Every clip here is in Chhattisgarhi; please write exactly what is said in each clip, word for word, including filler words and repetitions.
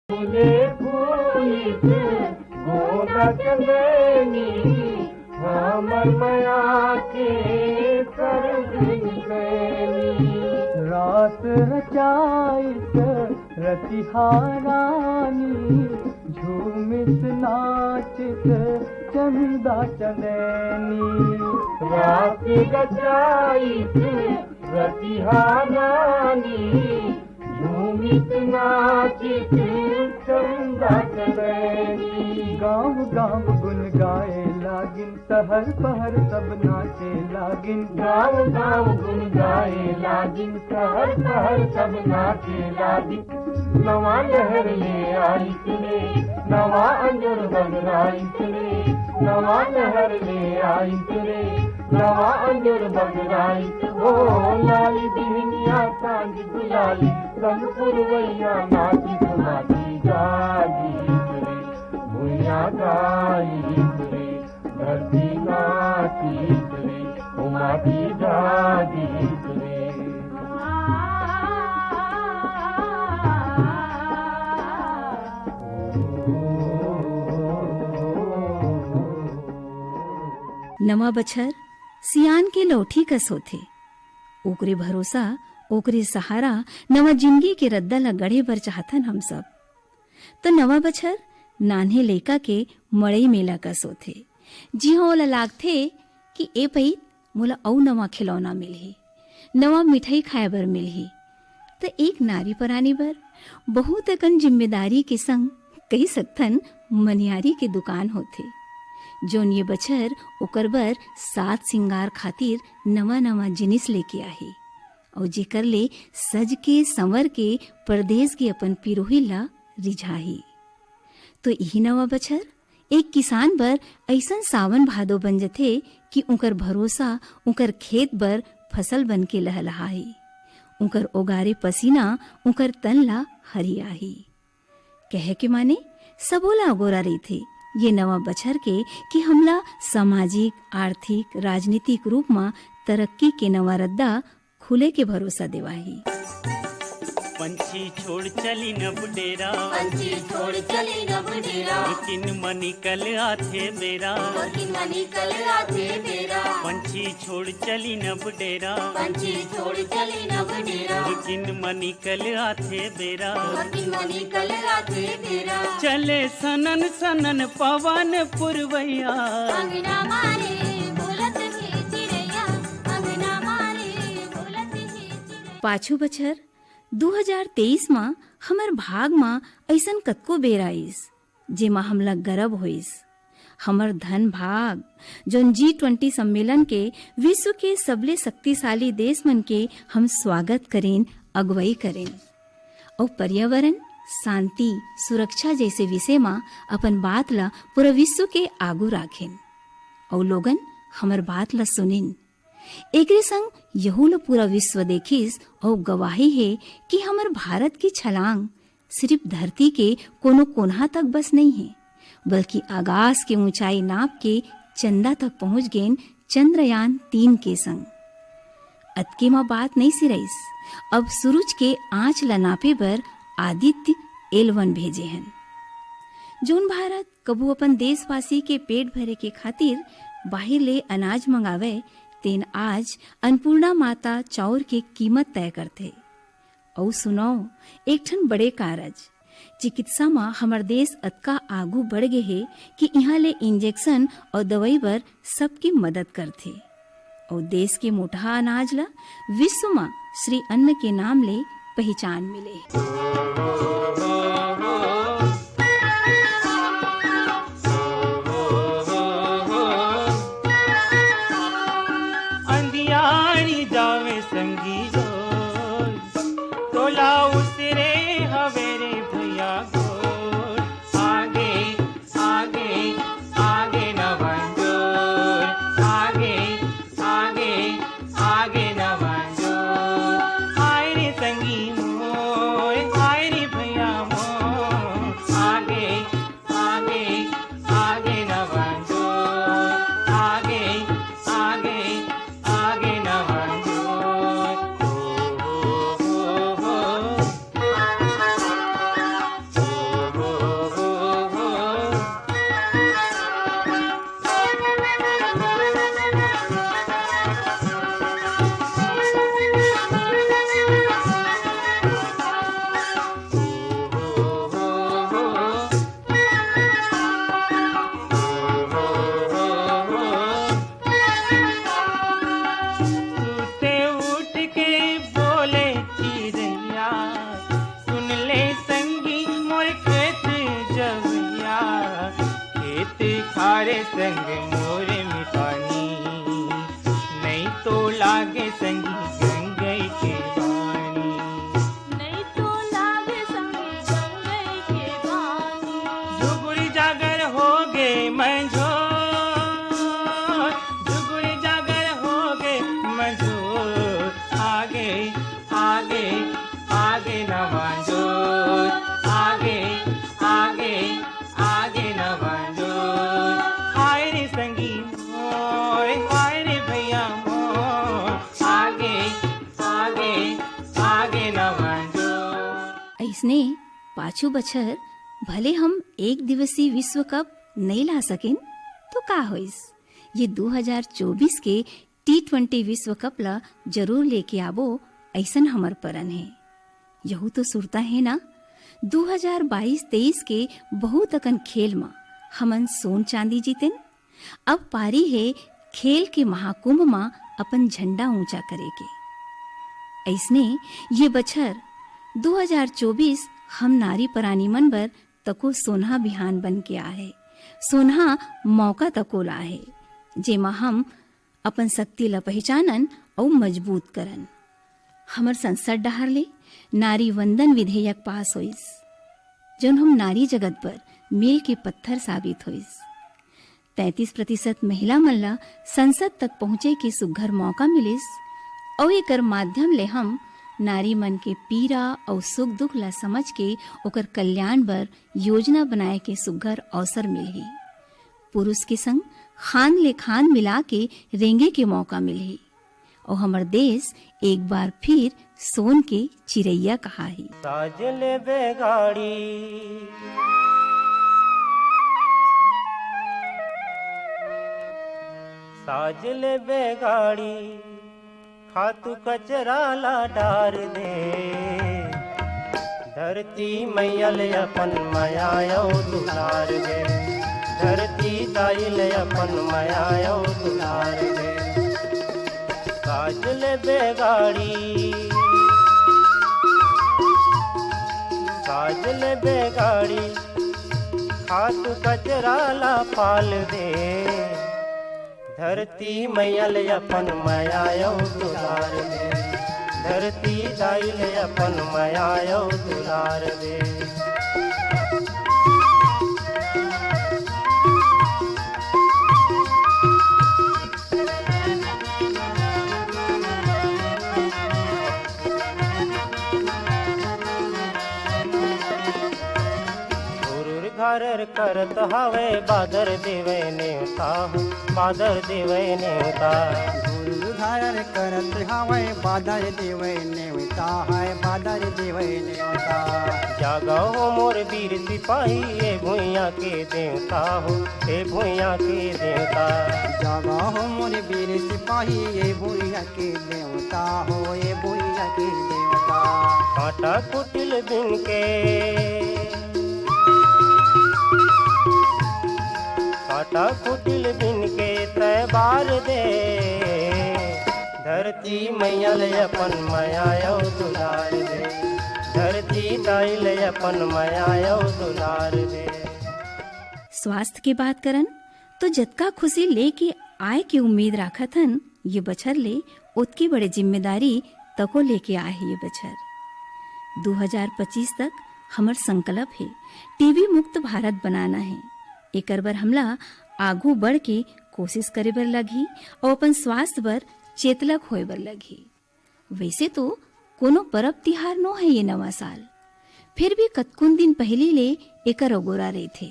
फूले फूलिस गोंदा चंदैनी, हमर मया के सरग सैनी। रात रचाइस रतिहा रानी, झूमिस नाचिस चंदा चंदैनी। रात रचाइस रतिहा रानी, झूमिस नाचिस चंदा चंदैनी। गाँव गाँव गुन गाए लागिन, सहर पहर सब नाचे लागिन। गाँव गाँव गुन गाए लागिन, सहर पहर सब नाचे लागिन। नवा लहर ले आइस रे, नवा अंजोर बगराइस रे, नवा लहर ले आइस रे, नवा अंजोर बगराइस। ओ लाली बिहनिया सांझ गुलाली, संग पुरवैया नाचिस माटी जागिस रे, भुइया गाइस रे, धरती नाचिस रे, ओ माटी जागिस रे। नवा बछर सियान के लौठी कस होथे। ओकरे भरोसा, ओकरे सहारा, नवा जिनगी के रद्दा ल गढ़े बर चाहथन हम सब। त नवा बछर नान्हे लइका के मड़ई मेला कस होथे, जिहां ओला लागथे कि ए पइत मोला अउ नवा खिलौना मिलही, नवा मिठाई खाए बर मिलही। त एक नारी परानी बर बहुत अकन जिम्मेदारी के संग, कहि सकथन, मनियारी के दुकान होथे, जोन ये बछर ओकर बर साज सिंगार खातिर नवा नवा जिनिस लेके आही, अउ जेकर ले सज के संवर के परदेस के अपन पिरोही ला रिझाही। तो इही नवा बछर एक किसान बर अइसन सावन भादो बन जथे कि उंकर भरोसा उंकर खेत बर फसल बन के लहलहाही, उंकर ओगारे पसीना उंकर तन ला हरियाही। कहे के माने, सबो ला अगोरा रहिथे ये नवा बछर के कि हमला सामाजिक, आर्थिक, राजनीतिक रूप म तरक्की के नवा रद्दा खुले के भरोसा देवाही। पंछी छोड़ चलिन अब डेरा, पंछी छोड़ चलिन अब डेरा, रुकिन म निकल आथे बेरा, रुकिन म निकल आथे बेरा। पंछी छोड़ चलिन अब डेरा, पंछी छोड़ चलिन अब डेरा, रुकिन म निकल आथे बेरा, रुकिन म निकल आथे बेरा। चले सनन सनन पवन पुरवैया, अंगना मारे बोलत हे चिड़ैया, अंगना मारे बोलत हे चिड़ैया। पाछू बछर दू हजार तेईस म हमर भाग म अइसन कतको बेर आइस, जेमा हमला गरब होइस। हमर धन भाग, जोन जी ट्वेंटी सम्मेलन के विश्व के सबले शक्तिशाली देश मन के हम स्वागत करेन, अगुवई करेन, अउ पर्यावरण, शांति, सुरक्षा जइसे विषय म अपन बात ल पूरा विश्व के आगू राखेन, अउ लोगन हमर बात ल सुनिन। एकरे संग यहू ल पूरा विश्व देखिस अउ गवाही हे कि हमर भारत के छलांग सिरिफ धरती के कोनो कोनहा तक बस नइ हे, बल्कि आकाश के ऊंचाई नाप के चंदा तक पहुंच गेन चंद्रयान तीन के संग। अतके म बात नइ सिरइस, अब सूरज के आंच ल नापे बर आदित्य एल वन भेजे हन। जोन भारत कभू अपन देशवासी के पेट भरे के खातिर बाहिर ले अनाज मंगावय, तेन आज अन्नपूर्णा माता चाउर के कीमत तय करथे। अउ सुनव, एक ठन बड़े कारज, चिकित्सा म हमर देश अतका आगू बढ़ गे हे कि इहां ले इंजेक्शन अउ दवई बर सबके मदद करथे। अउ देश के मोटहा अनाज ल विश्व म श्री अन्न के नाम ले पहिचान मिले। अंधियारी जावे संगी रोज, तोला उसरे हवे रे भैया गोर। आगे, आगे, आगे नवा अंजोर। आगे, आगे, आगे नवा अंजोर। आय रे संगी मोर, आय रे भैया मोर। अरे संग मोर मितानी, नइ तो लागे संगी गंगई के बानी। नइ तो लागे संगी गंगई के बानी। झुगुरी जागर हो गे मंझोर, झुगुरी जागर हो गे मंझोर। आगे, आगे, आगे नवा जोर, आगे, आगे, आगे नवा जोर। हाय रे संगी मोर, हाय रे भैया मोर, आगे, आगे, आगे नवा जोर। अइसने पाछू बछर भले हम एक दिवसीय विश्व कप नइ ला सकेन, तो का होइस? ये दू हजार चौबीस के टी ट्वेंटी विश्व कप ला जरूर लेके आबो, अइसन हमर परन हे। यहू तो सुरता हे ना, दू हजार बाईस तेईस के बहुत अकन खेल म हमन सोन चांदी जीतेन। अब पारी हे खेल के महाकुंभ म अपन झंडा ऊंचा करे के। अइसने ये बछर दू हजार चौबीस हम नारी परानी मन बर तको सोनहा बिहान बन के आहे, सोनहा मौका तको ला हे, जेमा हम अपन शक्ति ला पहिचानन अउ मजबूत करन। हमर संसद डहार ले नारी वंदन विधेयक पास होइस, जौन हम नारी जगत बर मील के पत्थर साबित होइस। तैंतीस प्रतिशत महिला मन ला संसद तक पहुंचे के सुघर मौका मिलिस, अउ एकर माध्यम ले हम नारी मन के पीरा अउ सुख दुख ला समझ के ओकर कल्याण बर योजना बनाए के सुघर अवसर मिलही। पुरुष के संग खांद ले खांद मिला के रेंगे के मौका मिलही। अउ हमर देश एक बार फिर सोन के चिरैया कहाही। साज लेबे गाड़ी, साज लेबे गाड़ी, खातू कचरा ला डार दे। धरती मैया ले अपन मया अउ दुलार दे, धरती दाई ले अपन मया अउ दुलार दे। साज लेबे गाड़ी, साज लेबे गाड़ी, खातू कचरा ला पाल दे। धरती मैया ले अपन मया अउ दुलार दे, धरती दाई ले अपन मया अउ दुलार दे। घुरुर घारर करत हवय, बादर देवय नेवता हो, बादर देवय नेवता। घुरुर घारर करत हवय, बादर देवय नेवता, हाय बादर देवय नेवता। जागा हो मोर बीर सिपाही, ए भुइयां के देवता हो, ए भुइयां के देवता। जागा हो मोर बीर सिपाही, ए भुइयां के देवता हो, ए भुइयां के देवता। कांटा कुटिल बिन के, कांटा कुटिल बिन के तैं बार दे। धरती मैया ले अपन मया अउ दुलार दे, धरती दाई ले अपन मया अउ दुलार दे। स्वास्थ्य के बात करन, तो जतका खुशी लेके आय के उम्मीद राखत हन, ये बछर ले ओतके बड़े जिम्मेदारी तको लेके आय हे ये बछर। दू हजार पच्चीस तक हमर संकल्प हे, टीबी मुक्त भारत बनाना हे। एकर बर हमला आगू बढ़ के कोशिश करे बर लगही अउ अपन स्वास्थ्य बर चेतलक होय बर लगही। वैसे तो कोनो परब तिहार नो हे ये नवा साल, फिर भी कतकुन दिन पहिली ले एकर अगोरा रहिथे।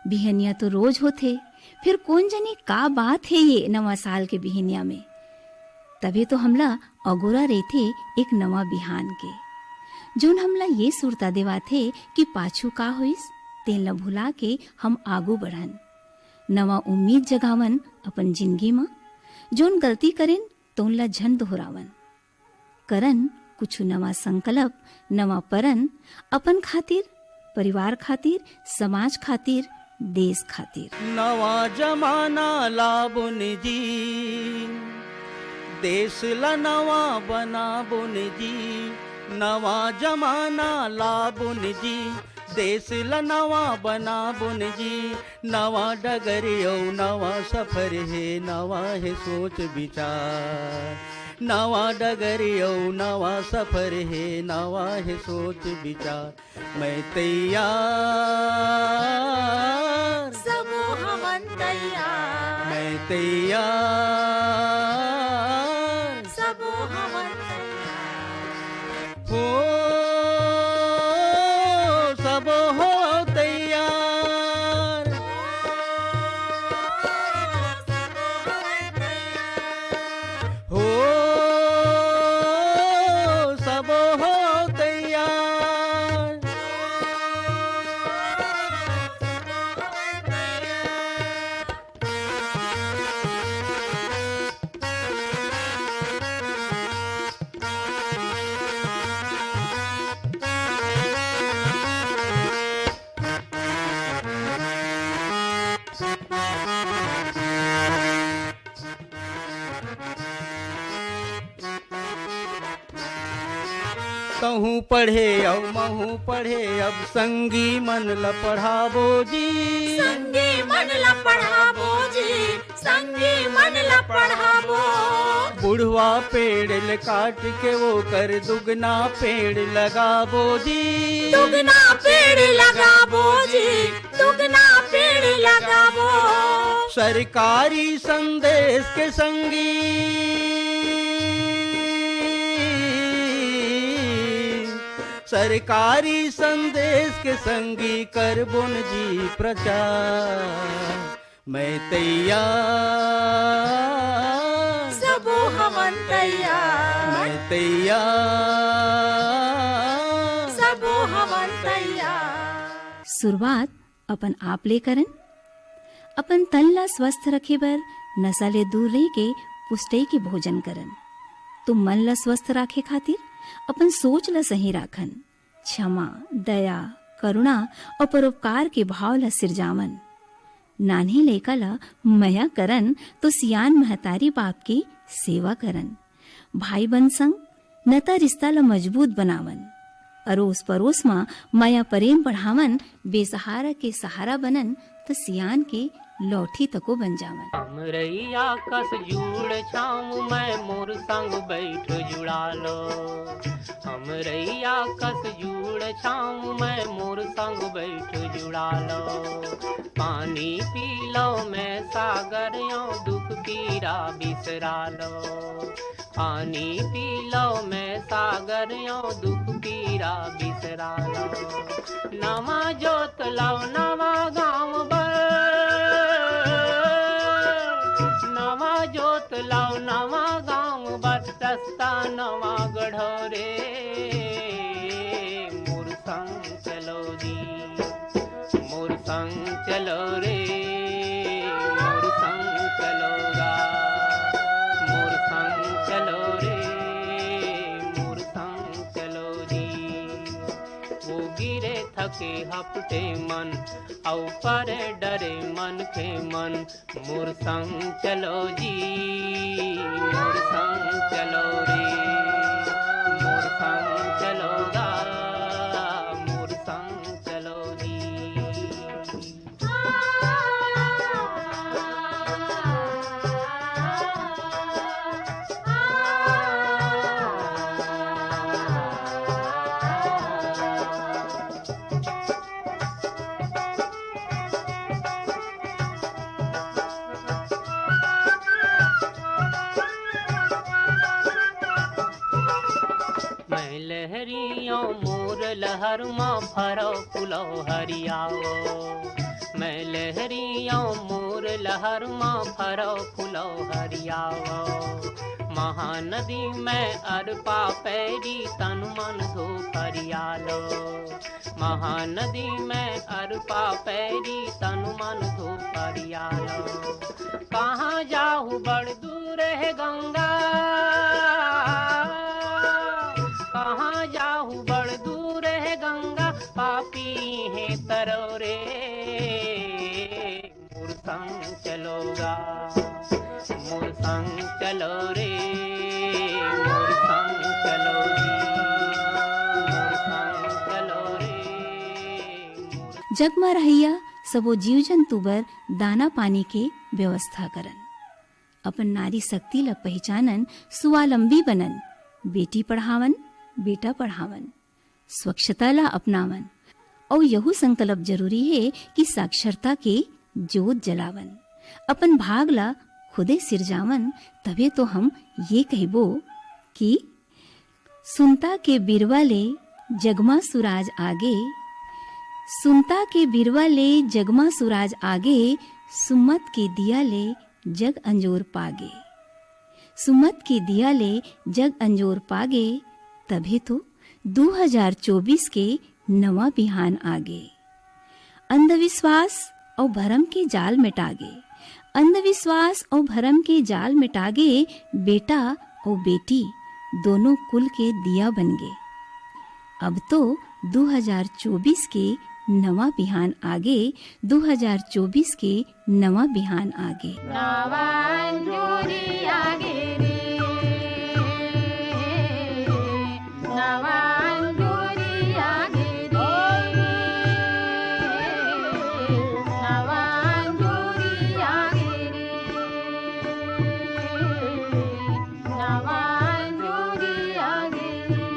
बिहनिया तो रोज होथे, फिर कोन जनी का बात हे ये नवा साल के बिहनिया में। तभे तो हमला अगोरा रहिथे एक नवा बिहान के, जौन हमला ये सुरता देवाथे कि पाछू का होइस, तेन ला भुला के हम आगू बढ़न। नवा उम्मीद जगावन अपन जिनगी म। जौन गलती करेन, तोन ला झन दोहरावन। करन कुछु नवा संकल्प, नवा परन, अपन खातिर, परिवार खातिर, समाज खातिर, देश खातिर। नवा जमाना ला बुन जी, देश ला नवा बना बुन जी। नवा जमाना ला बुन जी, देश ल नवा बनाबोन जी, नवा डगर अउ नवा सफर हे, नवा हे सोच विचार। नवा डगर अउ नवा सफर हे, नवा हे सोच विचार। मैं तैयार, सबो हवन तैयार। मैं तैयार, सबो हवन तैयार। हो, सबो हो तैयार। हो, सबो हो तैयार। तहूँ पढ़े अउ महूँ पढ़े, अब संगी मन ल पढ़ाबो जी। संगी मन ल पढ़ाबो जी, संगी मन ल पढ़ाबो। बुढ़वा पेड़ ल काट के ओकर दुगना पेड़ लगाबो जी। दुगना पेड़ लगाबो जी, दुगना पेड़ लगाबो। सरकारी संदेश के संगी, सरकारी संदेश के संगी करबोन जी प्रचार। मैं तैयार, सबो हवन तैयार। मैं तैयार, सबो हवन तैयार। शुरुआत अपन आप ले करन। अपन तन ला स्वस्थ रखे बर नशा ले दूर रहि के पुष्टई के भोजन करन। तो मन ला स्वस्थ राखे खातिर अपन सोच ला सही राखन। क्षमा, दया, करुणा अउ परोपकार के भाव ला सिरजावन। नान्हे लइका ला मया करन तो सियान महतारी बाप के सेवा करन। भाई बन संग नता रिश्ता ल मजबूत बनावन। अरोस परोस म मया परेम बढ़ावन, बेसहारा के सहारा बनन, त सियान के लौठी तको बन जावन। अमरैया कस जूड़ छाँव में मोर संग बैठ जुड़ा लो। अमरैया कस जूड़ छाँव में मोर संग बैठ जुड़ा लो। पानी पी लो मैं सागर यो दुख पीरा बिसरा लो। पानी पी लो मैं सागर यो दुख पीरा बिसरा लो। नवा जोत लो नवा गाँव बर, नवा जोत लो नवा गाँव बर, रस्ता नवा गढ़ो रे। मोर संग चलो जी, मोर संग चलो रे, मोर संग चलो गा, मोर संग चलो रे, मोर संग चलो जी। वो गिरे थके हपटे मन, अउ परे डरे मन के मन, मोर संग चलो जी, मोर संग चलो रे, मोर संग चलो गा, मोर संग चलो जी। मैं लहरियों मोर लहर मा फरो फुलो हरियाओ। मैं लहरियों मोर लहर मा फरो फुलो हरियाओ। महानदी में अरपा पैरी तन मन धो फरियालो। महानदी में अरपा पैरी तन मन धो फरियालो। कहाँ जाहू बड़ दूर है गंगा, कहाँ जाहू बड़ दूर है गंगा, पापी है तरो रे। मोर संग चलो गा, मोर संग चलो रे, मोर संग चलो जी, मोर संग चलो रे। जग म रहइया सबो जीव जंतु बर दाना पानी के व्यवस्था करन। अपन नारी शक्ति ल पहिचानन, स्वावलंबी बनन, बेटी पढ़ावन, बेटा पढ़ावन, स्वच्छता ल अपनावन। अउ यहू संकल्प जरूरी हे कि साक्षरता के जोत जलावन, अपन भाग ल खुदे सिरजावन। तभे तो हम ये कहिबो कि सुनता के बिरवा ले जगमा सुराज आगे, सुनता के बिरवा ले जगमा सुराज आगे, सुमत के दिया ले जग अंजोर पागे, सुमत के दिया ले जग अंजोर पागे। तभे तो दू हजार चौबीस के नवा बिहान आगे। अंधविश्वास अउ भरम के जाल मेटागे, अंधविश्वास अउ भरम के जाल मेटागे। बेटा अउ बेटी दोनों कुल के दिया बनगे। अब तो दू हजार चौबीस के नवा बिहान आगे, दू हजार चौबीस के नवा बिहान आगे। नवा अंजोरी आगे रे, नवा अंजोरी आगे रे, नवा अंजोरी आगे रे, नवा अंजोरी आगे रे।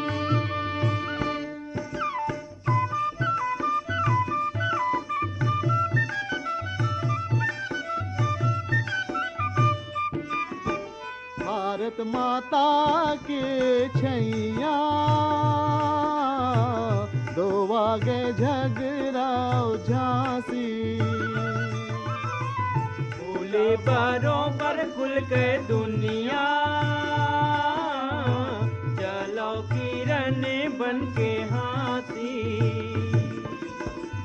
भारत माता के छैया, दोवा गे झगरा अउ झांसी। बोले बरोबर कुल के दुनिया, चलो किरण बन के हाँसी।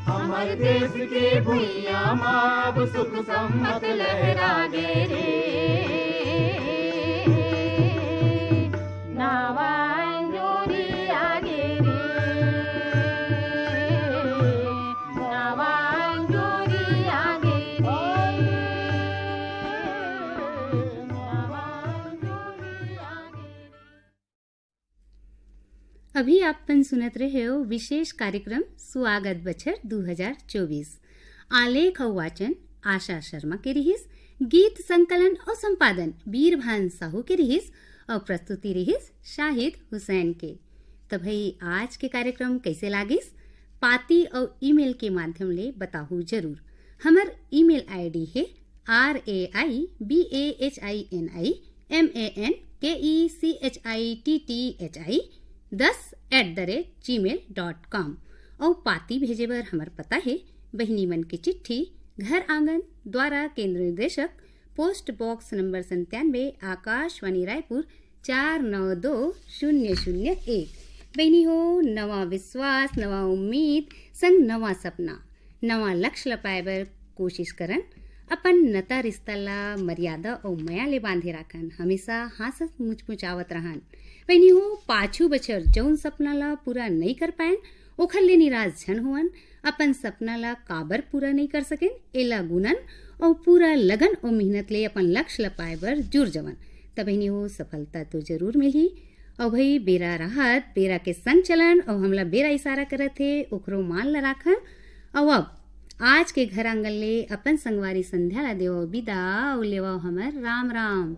हमर देश के भुइयां म अब सुख सम्मत लहरागे रे। नवा अंजोरी आगे रे, नवा अंजोरी आगे रे, नवा अंजोरी आगे रे। अभी आप मन सुनत रहे हो विशेष कार्यक्रम स्वागत बछर दू हजार चौबीस। आलेख अउ वाचन आशा शर्मा के रिहिस, गीत संकलन अउ संपादन बीरभान साहू के रिहिस अउ प्रस्तुति रिहिस शाहिद हुसैन के। त भई, आज के कार्यक्रम कइसे लागिस? पाती अउ ईमेल के माध्यम ले बताहू जरूर। हमर ईमेल आईडी हे R A I B A H I N I M A N K E C H I T T H I दस at the rate gmail dot com। अउ पाती भेजे बर हमर पता हे बहिनी मन के चिट्ठी, घर आंगन, द्वारा, केंद्र निदेशक, पोस्ट बॉक्स नंबर संतानवे, आकाशवाणी रायपुर चार नौ दो शून्य शून्य एक। बहिनी हो, नवा विश्वास, नवा उम्मीद, संग नवा सपना, नवा लक्ष्य ल पाए बर कोशिश करन। अपन नता रिश्ता ला मर्यादा अउ मया ले बांधे राखन। हमेशा हाँसत मुचमुचावत रहन। बहिनी हो, पाछू बछर जउन सपना ला पूरा नइ कर पाएन, ओखर ले निराश झन होवन। अपन सपना ला काबर पूरा नइ कर सकेन, एला गुनन अउ पूरा लगन अउ मेहनत ले अपन लक्ष्य ला पाए बर जुर जवन। त बहिनी हो, सफलता तो जरूर मिलही। अउ भई, बेरा रहत बेरा के संग चलन अउ हमला बेरा इशारा करत हे, ओखरो मान ला राखन। अउ अब आज के घर आंगन ले अपन संगवारी संध्या ला देवव बिदा अउ लेवव हमर राम राम।